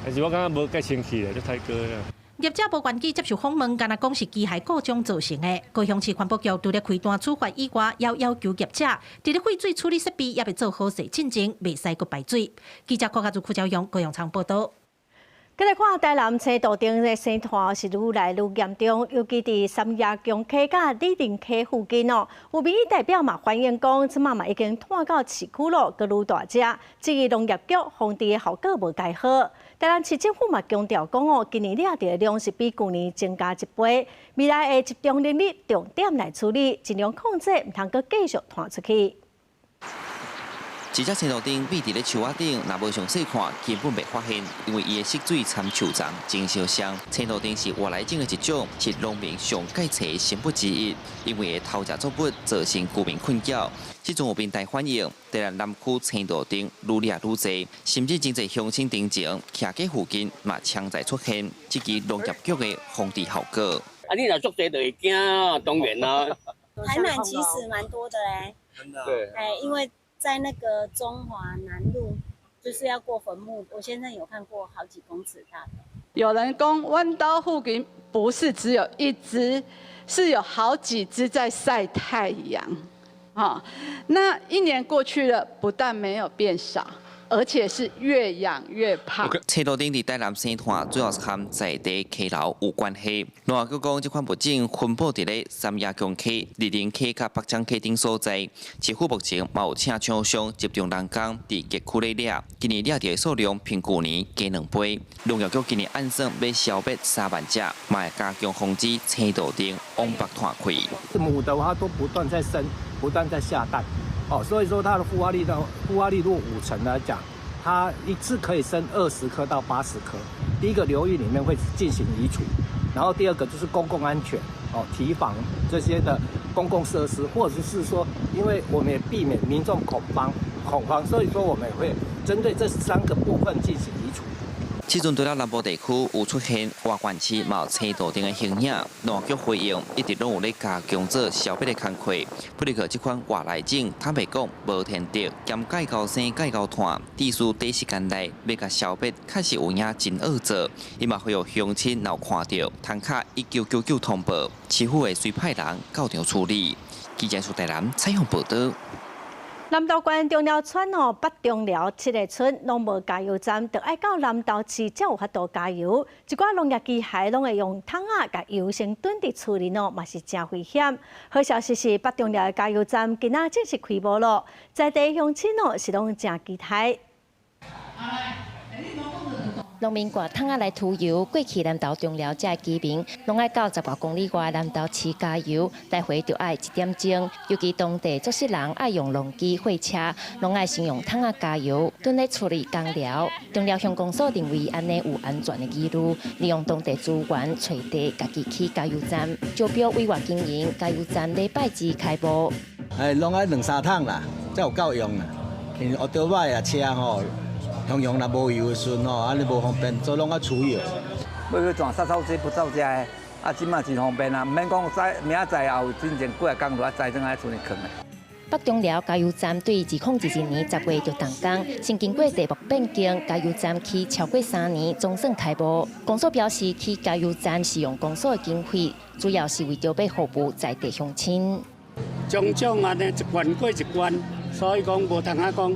但是我感覺無蓋清氣啦，這太高啦。業者無願意接受訪問，干焦講是機械故障造成的。高雄市環保局除了開單處罰以外，也要求業者佇咧廢水處理設備猶未做好勢進前，袂使閣排水。記者郭家如、柯昭勇高雄場報導。繼來看台南青杜頂的生湠是愈來愈嚴重，尤其佇三亞強溪佮里林溪附近哦。有民意代表嘛反映講，這馬嘛已經湠到市區咯，閣愈大隻，質疑農業局防治的效果無蓋好。台南市政府嘛強調講哦，今年掠著的量是比舊年增加一倍，未來會集中人力重點來處理，盡量控制，毋通閣繼續湠出去。這隻青杜鵑覕佇咧樹仔頂，若無詳細看，根本袂發現，因為伊的色水摻樹叢真相像。青杜鵑是外來種的一種，是農民上蓋揣的生物之一，因為會偷食作物，造成居民困擾。這陣有民代反映，台南南區青杜鵑愈掠愈濟，甚至真濟鄉親頂前徛街附近嘛常在出現，質疑農業局的防治效果。啊，你若足濟就會驚，當然啦。台南其實蠻多的咧，真的。對。哎，因為在那個中華南路，就是要過墳墓，我先生有看過好幾公尺大的。有人講，阮兜附近不是只有一隻，是有好幾隻在曬太陽。哈，那一年過去了，不但沒有變少，而且是越養越胖。青杜鵑佇台南生湠主要是和在地溪流有關係。農業局講，這款物種分布佇咧三亞強溪、里林溪佮北漳溪等所在。市府目前嘛有請廠商集中人工佇轄區咧掠，今年掠著的數量比舊年加兩倍。農業局今年按算欲消滅3萬隻，嘛會加強防止青杜鵑往北湠開。母的話都不斷在生，不斷在下蛋。哦，所以說它的孵化率如果5成來講，它一次可以生20顆到80顆。第一個流域裡面會進行移除，然後第二個就是公共安全，哦，堤防這些的公共設施，或者是說，因為我們也避免民眾恐慌，恐慌，所以說我們也會針對這三個部分進行移除。這陣除了南部地區有出現外縣市嘛有青杜鵑的形影，農業局回應一直攏有咧加強做消滅的工課。不過這款外來種，坦白講無天敵，兼蓋高生蓋高湠，必須短時間內欲共消滅，確實有影真惡做。伊嘛呼籲鄉親若有看著，通敲1999通報，市府會隨派人到場處理。記者蘇台南採訪報導。南投縣中寮村哦，北中寮七个村攏無加油站，著愛到南投市才有法度加油。一寡農業機械攏會用桶仔共油先囤佇厝裡哦，嘛是誠危險。好消息是北中寮的加油站今仔正式開幕咯，在地鄉親哦是攏誠期待。農民掛桶仔來貯油，過去南投中寮遮的居民，攏愛到十外公里外南投市加油，來回就愛一點鐘。尤其當地足少人愛用農機貨車，攏愛先用桶仔加油，囤咧厝裡工寮。中寮鄉公所認為按呢有安全的疑慮，利用當地資源揣地，家己起加油站，招標委外經營。加油站禮拜二開幕。哎，攏愛兩三桶啦，才有夠用啦。因為歐多擺啊車吼。常常若無油的時陣吼，按呢無方便，所以攏愛儲油。欲去轉殺草劑不走遮的，啊，這馬真方便啊，毋免講載明仔載後進前幾仔工就愛載轉來厝裡囥的。北中寮加油站對2022年10月就動工，先經過地目變更，加油站起超過3年，總算開幕。公所表示，起加油站是用公所的經費，主要是為著欲服務在地鄉親。種種按呢一關過一關，所以講無通啊講，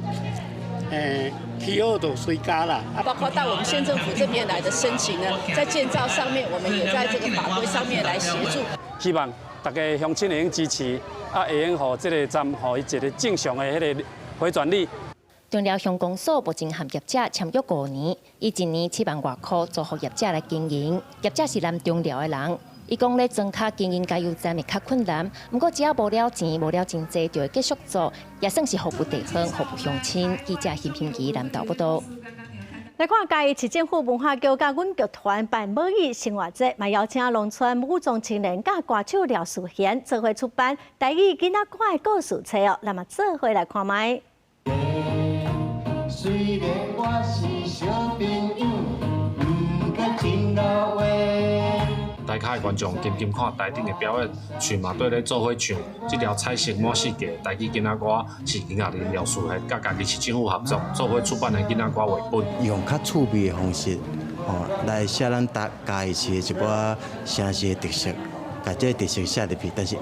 氣候就隨加啦。包括到我們縣政府這邊來的申請呢，在建造上面，我們也在這個法規上面來協助。希望大家鄉親會用支持，啊，會用予這个站，予伊一个正常的彼个迴轉率。中寮鄉公所目前和業者簽約5年，以一年7萬外箍租予業者來經營。業者是南中寮的人，伊講咧莊跤經營加油站會較困難，毋過只要無了錢，無了真濟，就會繼續做，也算是服務地方、服務鄉親。記者邢平儀南投報導。來看嘉義市政府文化局佮阮劇團辦母語生活節，嘛邀請農村武裝青年佮歌手廖淑賢做伙出版台語囡仔歌的故事冊哦，咱嘛做伙來看覓。雖然我是小朋友，毋過真老話。台下的觀眾緊緊看台頂的表演，喙嘛綴咧做伙唱。這條彩色滿世界台語囡仔歌是囡仔林廖淑賢佮嘉義市政府合作做伙出版的囡仔歌繪本。用較趣味的方式，吼來寫咱嘉義市的一寡城市的特色，共這个特色寫入去，但是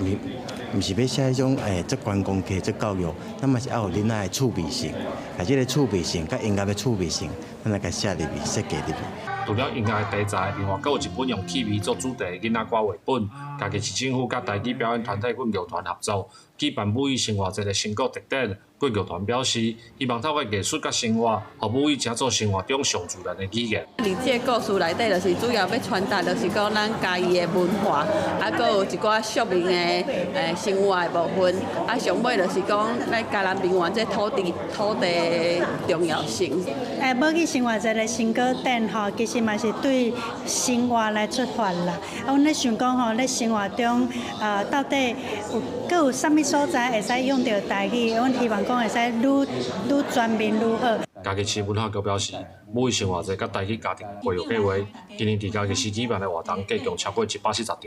毋是欲寫彼種足觀光客、足教育，咱嘛是愛有囡仔的趣味性，共這个趣味性佮音樂的趣味性，咱來共寫入去、設計入去。除了音樂的題材，另外閣有一本用趣味做主題的囡仔歌繪本。嘉義市政府佮台語表演團體滾樂團合作，舉辦母語生活節的成果特展。滾樂團表示，希望透過藝術佮生活，予母語成做生活中上自然的語言。佇這個故事內底，就是主要欲傳達，就是講咱嘉義的文化，啊，閣有一寡俗民的生活的部分，啊，上尾就是講咱嘉南平原這土地的重要性。母語生活節的成果展吼，其實嘛是對生活來出發啦。啊，阮咧想講吼，咧生活中，到底有閣有啥物所在會使用著台語？阮希望講會使愈愈全面愈好。嘉義市文化局表示，母語生活節佮台語家庭培育計畫，今年佇嘉義市舉辦的活動，計共超過140場。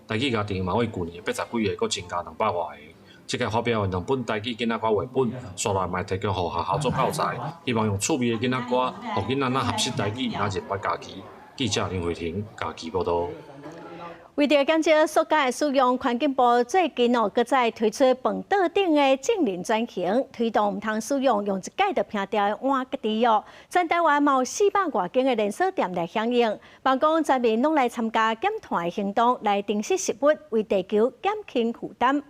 台語家庭嘛為舊年的80幾个，閣增加200外个。這屆發表的兩本台語囡仔歌繪本，煞來嘛會提供予學校做教材，希望用趣味的囡仔歌，予囡仔若學習台語，若認捌家己。記者林慧婷嘉義報導。為著減少塑膠的使用，環境部最近哦，閣再推出飯桌頂的淨零轉型，推動毋通使用用一擺就拋掉的碗佮匙哦。全台灣嘛有400外間的連鎖店來響應，望講全民攏來參加減碳的行動，來珍惜食物，為地球減輕負擔。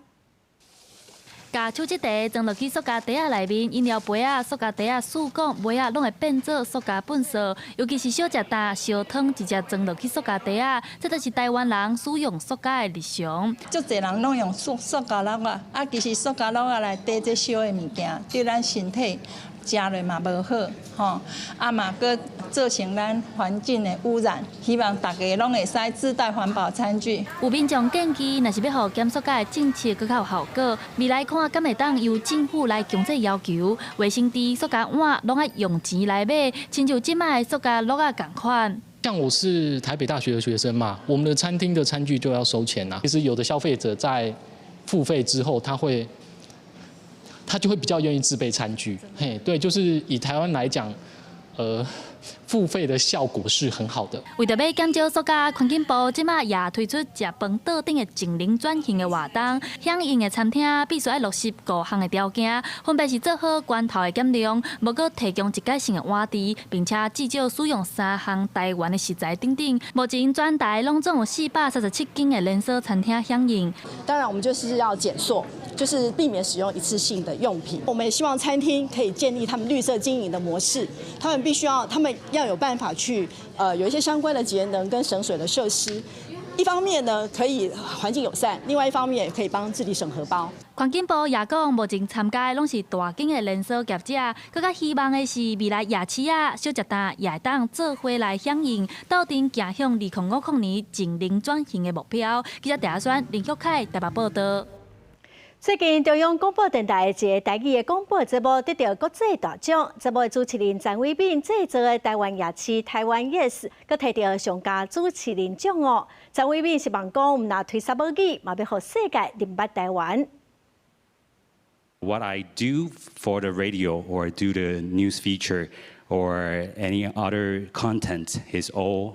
共手這袋裝落去塑膠袋仔內面，飲料杯仔、塑膠袋仔、試管、杯仔，攏會變做塑膠糞埽。尤其是小食擔、燒湯，直接裝落去塑膠袋仔，這就是台灣人使用塑膠的日常。足濟人攏用塑膠簍仔，啊，其實塑膠簍仔內底這燒的物件，對咱身體食落嘛無好，吼，啊嘛閣造成咱環境的污染。希望大家攏會使自帶環保餐具。有民眾建議，若是欲予減塑膠的政策閣較有效果，未來看敢會當由政府來強制要求，衛生紙、塑膠碗攏愛用錢來買，親像這擺的塑膠簍仔仝款。像我是台北大學的學生嘛，我們的餐廳的餐具就要收錢啦。其實有的消費者在付費之後，他就會比較願意自備餐具。嘿，對，就是以台灣來講，付費的效果是很好的。為著欲減少塑膠，環境部這擺也推出食飯桌頂的淨零轉型的活動，響應的餐廳必須愛落實五項的條件，分別是做好源頭的減量，無閣提供一改性的碗匙，並且至少使用三項台灣的食材等等。目前全台攏總有437間的連鎖餐廳響應。當然，我們就是要減塑。就是避免使用一次性的用品。我們也希望餐廳可以建立他們綠色經營的模式，他們必須要，他們要有辦法去，有一些相關的節能跟省水的設施。一方面呢，可以環境友善；另外一方面也可以幫自己省荷包。環境部也講，目前參加的攏是大間的連鎖業者，閣較希望的是未來夜市仔、小食擔也會當做伙來響應，鬥陣行向2050年淨零轉型的目標。記者鄭阿選、林玉凱台北報導。最近中央廣播電臺一個台語的廣播節目得著國際大獎，節目的主持人陳偉敏製作的台灣夜市台灣 Yes，閣提著上佳主持人獎哦。陳偉敏是望講，毋但推捒母語，嘛欲予世界認捌台灣。 What I do for the radio or do the news feature or any other content is all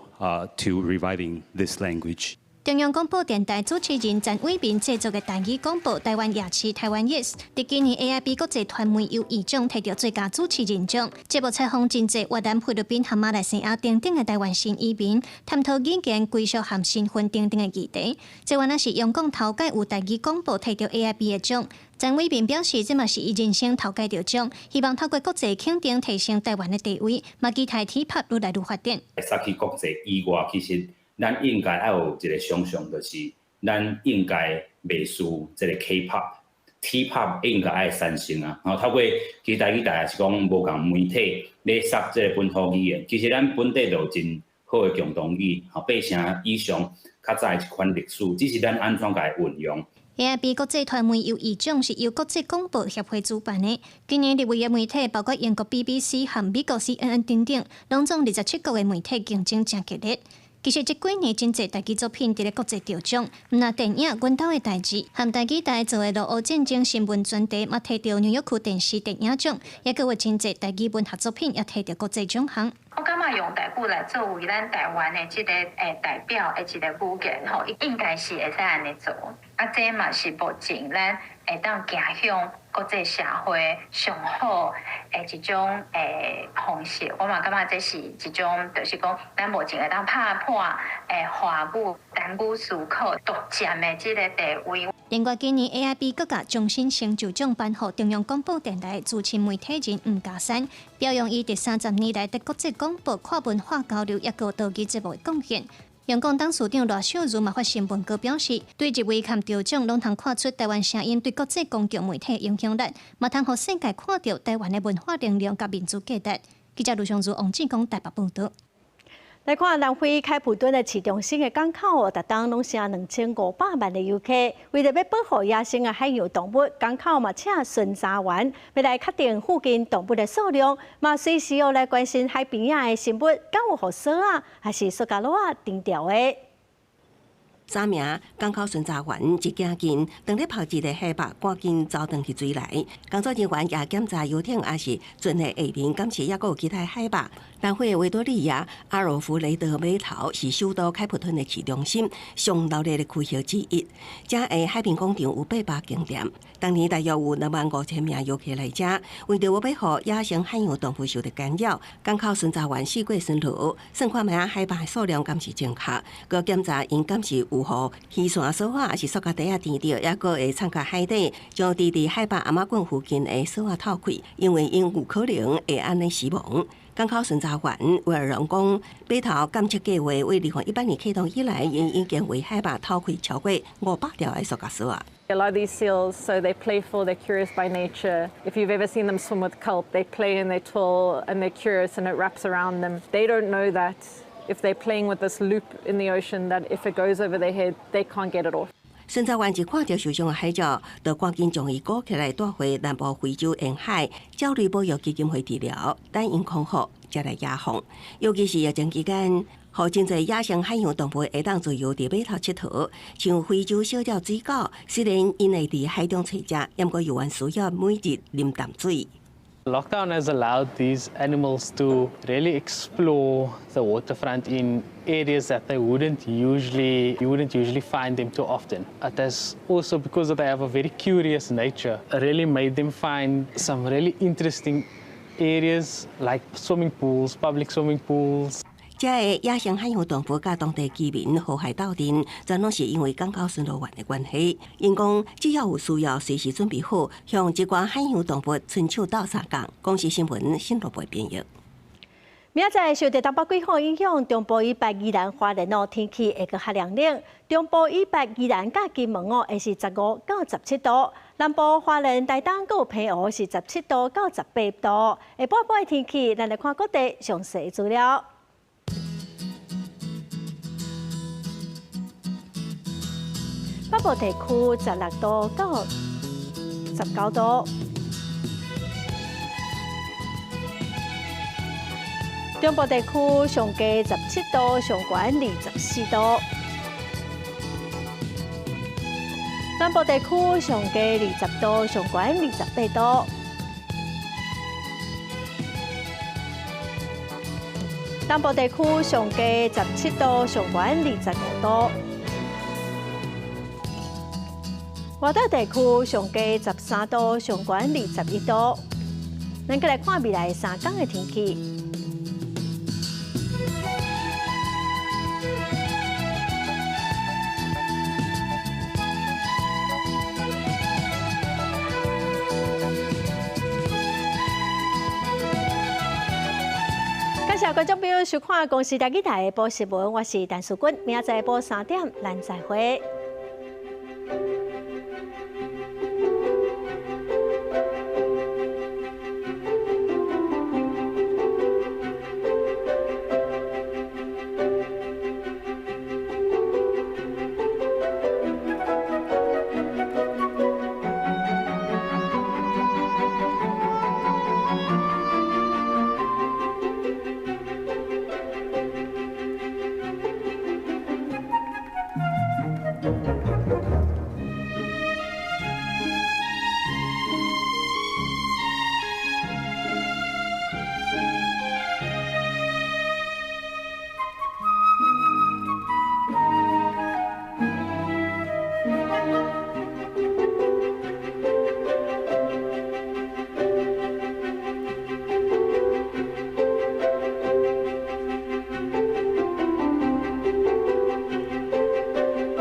to reviving this language. 中央廣播電臺主持人陳偉民製作的台語廣播《台灣夜市台灣 Yes》，佇今年 AIB 國際傳媒優異獎提著最佳主持人獎。節目採訪真濟越南、菲律賓和馬來西亞等等的台灣新移民，探討語言歸屬和身份等等的議題。這原來是央廣頭擺有台語廣播提著 AIB 的獎。陳偉民表示，這嘛是伊人生頭擺得獎，希望透過國際肯定提升台灣的地位，嘛期待 T-pop 愈來愈發展。殺去國際以外，其實咱應該愛有一個想象，就是咱應該袂輸這個 K-pop、T-pop 應該愛產生啊。吼，透過其實台語台也是講無仝媒體咧殺這個本土語言，其實咱本地就有真好的共同語，吼，8成以上較早的一款歷史，只是咱按怎共伊運用。 AIB 國際傳媒優異獎是由國際廣播協會主辦的。今年入圍的媒體包括英國 BBC 和美國 CNN 等等，攏總27國的媒體競爭誠激烈。其實這幾年真濟台語作品佇咧國際得獎，毋但電影《阮兜的代誌》和台語台做的俄烏戰爭新聞專題，嘛提著紐約區電視電影獎，也閣有真濟台語文學作品也提著國際獎項。我感覺用台語來作為咱台灣的這個代表的一個語言吼，應該是會使按呢做。啊，這嘛是目前咱會當走向國際社會上好的一種方式。我嘛感覺這是一種，就是講咱目前會當拍破華語單語思考獨佔的這個地位。另外，今年 AIB 國家終身成就獎頒予中央廣播電台資深媒體人吳家山，表揚伊佇30年來佇國際廣播跨文化交流抑閣多語節目的貢獻。央廣董事長賴秀如嘛發新聞稿表示，對這位獲得獎攏通看出台灣聲音對國際公共媒體的影響力，嘛通予世界看著台灣的文化能量佮民主價值。記者盧尚如、王志剛台北報導。來看南非開普敦的市中心的港口哦，逐冬攏成2500萬的遊客。為著欲保護野生的海洋動物，港口嘛請巡查員欲來確定附近動物的數量，嘛隨時哦來關心海邊仔的生物，敢有予索仔抑是塑膠簍仔纏著的。早暝港口巡查員一行近，當咧拋一个海豹，趕緊走轉去水內。工作人員也檢查遊艇，抑是船的下面，敢是猶閣有其他海豹。南非的維多利亞阿羅弗雷德碼頭是首都開普敦的市中心，上鬧熱的區域之一。遮的海濱廣場有800間店，當年大約有25,000名遊客來遮。為著無欲予野生海洋動物受著干擾，港口巡查員四過巡邏，算看覓仔海豹數量敢是正確，閣檢查𪜶敢是有予魚線、索仔，抑是塑膠袋仔纏著，抑閣會藏佇海底，將佇佇海豹頷頸附近的索仔透開，因為𪜶有可能會按呢死亡。港口巡查員威爾榮講，碼頭監測計劃為2018年啟動以來，𪜶已經為海豹偷開超過500條的塑膠索仔。 A lot of these seals, so they're playful, they're curious by nature. If you've ever seen them swim with kelp, they play and they twirl and they're curious and it wraps around them. They don't know that if they're playing with this loop in the ocean, that if it goes over their head, they can't get it off. 巡查員一看著受傷的海鳥，就趕緊將伊裹起來帶回南部非洲沿海鳥類保育基金會治療，等𪜶康復才來野放。尤其是疫情期間，予真濟野生海洋動物會當自由佇碼頭𨑨迌，像非洲小鳥水狗，雖然𪜶會佇海中揣食，毋過猶原需要每日啉淡水。 Lockdown has allowed these animals to really explore the waterfront in areas that they wouldn't usually, you wouldn't usually find them too often. It has also, because they have a very curious nature, really made them find some really interesting areas like swimming pools, public swimming pools. 遮的野生海洋動物佮當地居民和諧鬥陣，全攏是因為港口巡邏員的關係。𪜶講，只要有需要，隨時準備好，向這寡海洋動物伸手鬥相共。公視新聞新羅編譯。明仔載受著東北季風影響，中部以北宜蘭花蓮哦天氣會閣較涼冷。中部以北宜蘭佮金門哦會是15到17度，南部花蓮、台東閣有澎湖是17度到18度。下晡晡的天氣，咱來看各地詳細資料。北部地區16度到19度，中部地區上低17度，上懸24度。南部地區上低20度，上懸28度。南部地區上低17度，上懸25度。外島地區上低13度，上懸21度。咱閣來看未來3天的天氣。感謝觀眾朋友收看《公視台語台》的報新聞，我是陳淑君，明仔載晡3點，咱再會。